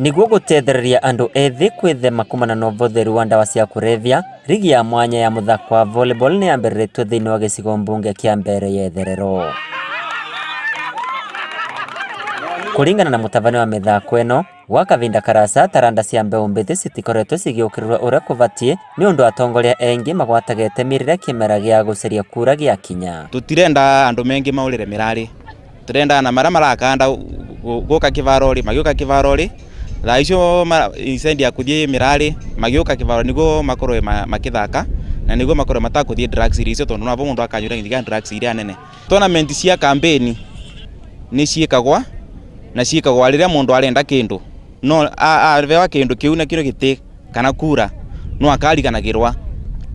Niguo gutethereria andu ethi kwithema kumana na uvuthiri wa ndawa cia kurevya, rigi ya mwanya ya muthako wa volleyball ni yambiriritwe thiini wa gicigo mbunge kia Mbeere ya Itherero. Kuringana na mutabania wa mithako ino, gwa kavinda karasa taranda cia mbeu mbithi citikoretwe cigiukirirwo uria kubatie ni undu atongoria engi magwataga itemi riria kimera gia gucaria kura giakinya. Tutirenda andu mengi maurire mirari, turenda na maria marakanda guka kivarori magiuka kivarori thaa icio instead ya kuthie mirari magiuka kivaro niguo makorwe makithaka na niguo makorwe matakuthie drugs icio tondu nabo mundu akanyura nginya drugs iria nene. Tournament cia campaign ni ciikagwa na ciikagwa riria mundu arenda kindu no arewa kindu kiu na kiro giti kana kura no akariganagirwa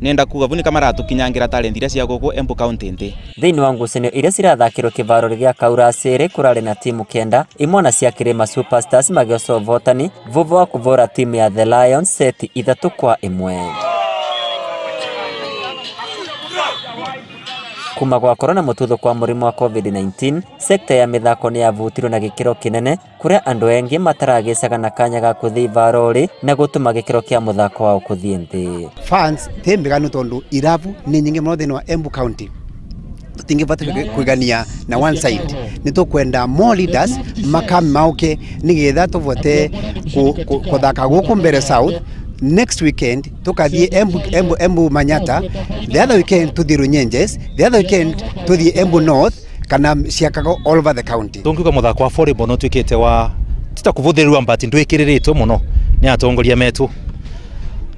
nenda kuga vu ni kamaratukinyangira talent iria cia guku Embu County nthi. Thiini wa ngucanio iria cirathakirwo kivaro gia Kauraciri kurari na timu 9 imwe cia Kirima Superstars magioca ũvotani vuva wa kuvura timu ya The Lions seti 3-1. Kuma gwa korona mututho kwa murimu wa COVID-19, sekta ya mithako ni yavutirwo na gikiro kinene kuria andu engi mataragicaga na kanya ga kuthii ivarori na gutuma gikiro kia muthako wao kuthii nthi. Fans ti mbiganu tondu irabu ni nyingi muno thiini wa Embu County. Tutingivata kuigania na one side ni tukwenda more leaders makame mauke nigetha tuvote kuthaka guku Mbeere South. Next weekend tukathie Embu Manyata, the other weekend tuthie Runyenjes, the other weekend tuthie Embu North kana ciakago all over the county. Tungiuga muthako wa volleyball no twikite wa tita kuvuthirwa mbati ndwikiriritwe muno ni atongoria metu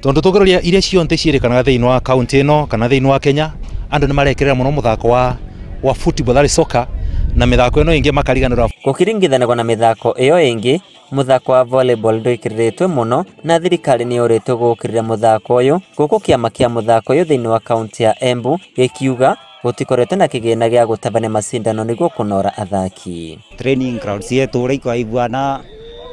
tondu tukiroria iria cionthe ciirikanaga thiini wa county ino kana thiini wa Kenya andu ni marekirira muno muthako wa football ari soccer na mithako ino ingi makariganirwa. Gukiringithanagwo na mithako iyo ingi, muthako wa volleyball ndwikiriritwe muno na thirikari ni yuritwe gukirira muthako uyu guku kiama kia muthako uyu thiini wa kaunti ya Embu gikiuga gutikoretwe na kigina gia gutabania macindano niguo kunora athaki. Training ground cietu uria ikwaiguana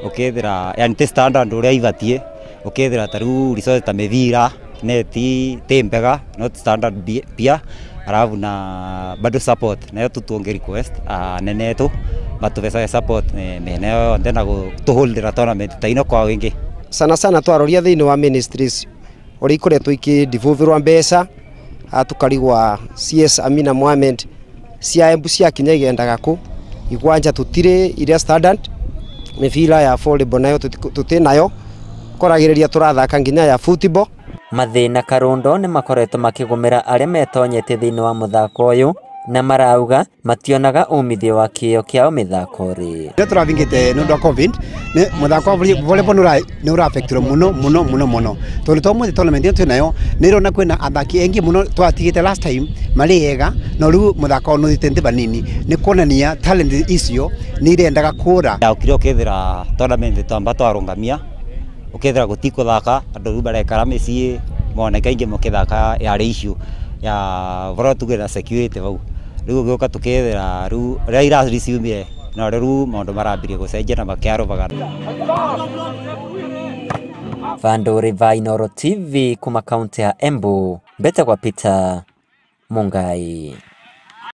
ukethira yani ti standard uria ibatie ukethira taru resources ta mithira neti ti mbega not standard pia alafu na bado support nayo tutuonge request nenetu batubecaga support mena yonthe na gutuholdera tournament ta ino kwa wingi. Sana sana twaroria thiini wa ministries uria ikoretwo ikidevolverwa mbeca tukarigwa CS Amina Mohamed cia Embu ciakinya igendaga ku igwanja tutire iria standard mibira ya volleyball nayo tuti nayo koragiriria turathaka nginya ya football. Mathina karundo ni makoretwo makigumira aria metonyete thiini wa muthako uyu na marauga mationaga umithio wa kio kiao mithako-ri. Rĩrĩa tũravingĩte nĩ ũndũ wa COVID nĩ muthako wa volleyball nĩ ũra-affectirwo muno muno muno muno tondu to mũthĩ tournament ĩno twĩ nayo nĩ ĩrona kwĩna athaki aingĩ muno twatigĩte last time marĩ ega no rĩu muthako nĩ ũthiĩte nthĩ vanini nĩ kuonania talent icio nĩ irendaga kũra. Yaukire ũkethira tournament twamba twarũngamia ukethira gutikuthaka andu riu barekara micii moneka ingi mukithaka yari issue ya voro tuge na security vau riu guka tukethira riu ria irathi ciumire no riu maundu marambirie gucenjia na makiarubaga. Vanduri va Inooro TV kuma kaunti ya Embu, mbete kwa Peter Mungai.